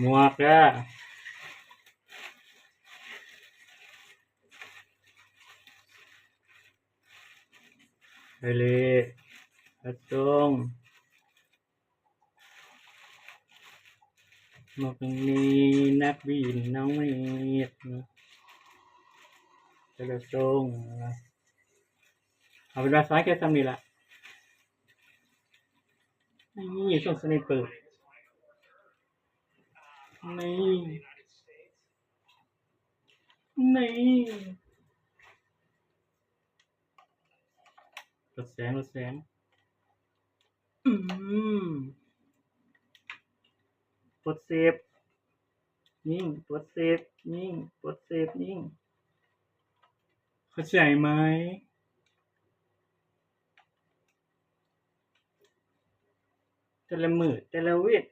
ໝວກເດີ ໄປເລີຍ ກະຕົງ ໝວກນີ້ ນັກບິນນ້ອງເມດ ກະຕົງ. ເອົາເປັນວ່າສາຍແຄ່ສ່ຳນີ້ລະ. ນີ້ ສົ່ງສະໄນເປີ ນີ້ ນີ້ ລົດແສງ ລົດແສງ ອືມ ປົດເຊບ ຍິງ ປົດເຊບ ຍິງ ປົດເຊບ ຍິງ ເຂົ້າໃຈໄໝ? ແຕ່ລະມື້ ແຕ່ລະເວັນ